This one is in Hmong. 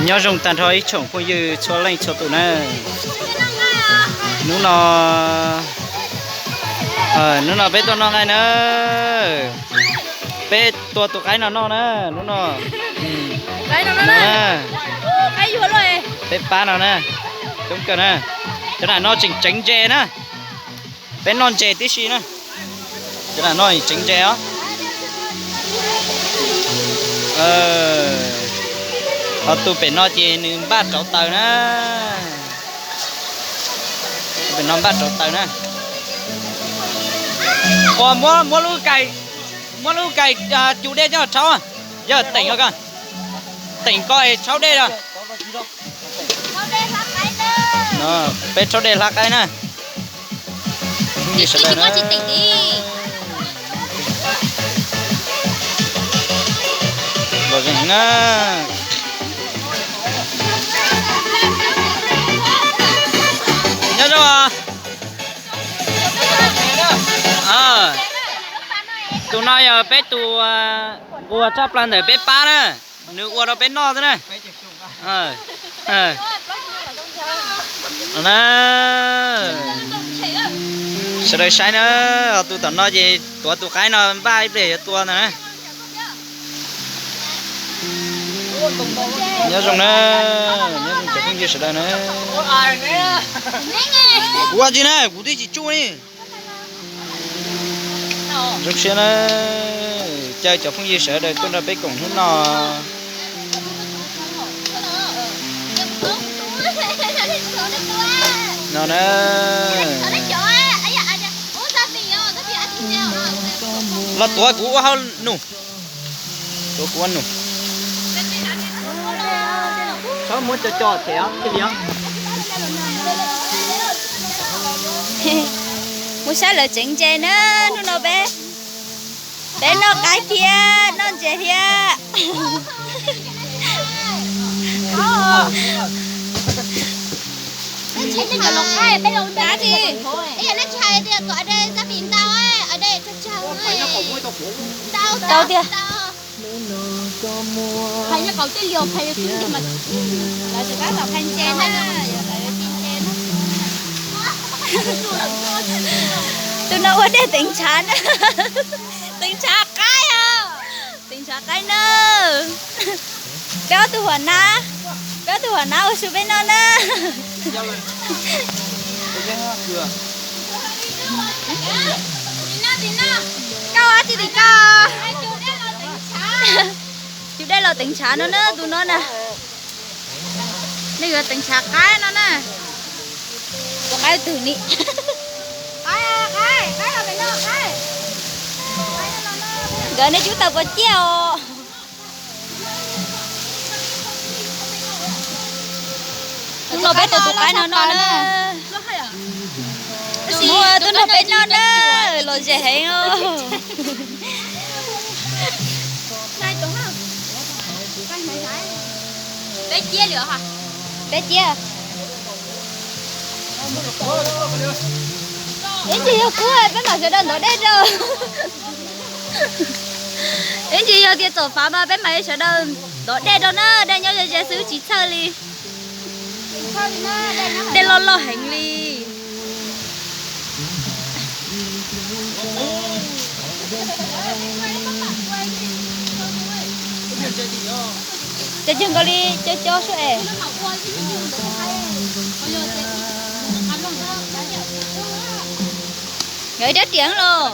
Nyob zoo tag nrho ib tsoom phooj ywg txhua leej txhua tus na. Hnub no, hnub no peb tuaj noj nqaij na. Peb tua tus qaib no noj na, hnub no. Peb pab no na, coob kawg na. Cov nam no tseem tseev ntses na. Peb noj ntses tib si na. Cov nam no tseev ntses os. Ho tus pem no ces nws npaj rauv taws na. Pem no npaj rauv taws na. Ua, muab, muab lub kais, muab lub kais cug dej coj rhaub. Yog teem ko, teem ko es rhaub dej os. Peb rhaub dej hlab qaib na. Phooj ywg sawv daws na. Nyob zoo. Tus no yog peb tus nquag tshaj plaws ntawm peb pab na, nws ua rau peb noj xwb na. Sawv daws saib na, tus tom no ces tuav tus qaib no npaj ib pliag yuav tua ntag na. Nyob zoo na, nyob zoo cov phooj ywg sawv daws na. Kuv ua tsis na, kuv twb tsis tsuj li. Zoo siab na, caw cov phooj ywg sawv daws tuaj nrog peb koom hnub no. No na. Los tuav kuv ua hauj num. Tuav kuv ua num. Txhob muab co co them thiaj li. Mus saib lawv tseev ntses na, hnub no peb, peb noj qaib thiab noj ntses thiab. Tau tiag. Tus no ua dej teev ntshav na. Teev ntshav qaib os. Teev ntshav qaib na. Peb ob tug huam nab, peb ob tug huam nab ua su peb noj na. Koj ua tsi tim koj? Cug dej los teev ntshav no na, tus no na. Nej yuav teev ntshav qaib no na. Tus qaib twg ni? Nkawd nej cub tau puas ciaj os. Hnub no peb tua tus qaib no noj na. Tus no tuaj nrog peb noj na, lom zem heev os. Peb ciab. Ib ntsis yog kub peb mam sawv daws ntov dej rau. Ib ntsis yog tias txom fav mas peb mam li sawv daws ntov dej rau na, dej nyob ze ze xwb tsis txhawj li. Dej loj loj heev li. Ces cog nkaus li cov cov sub es. Nkawd ib rab riam los.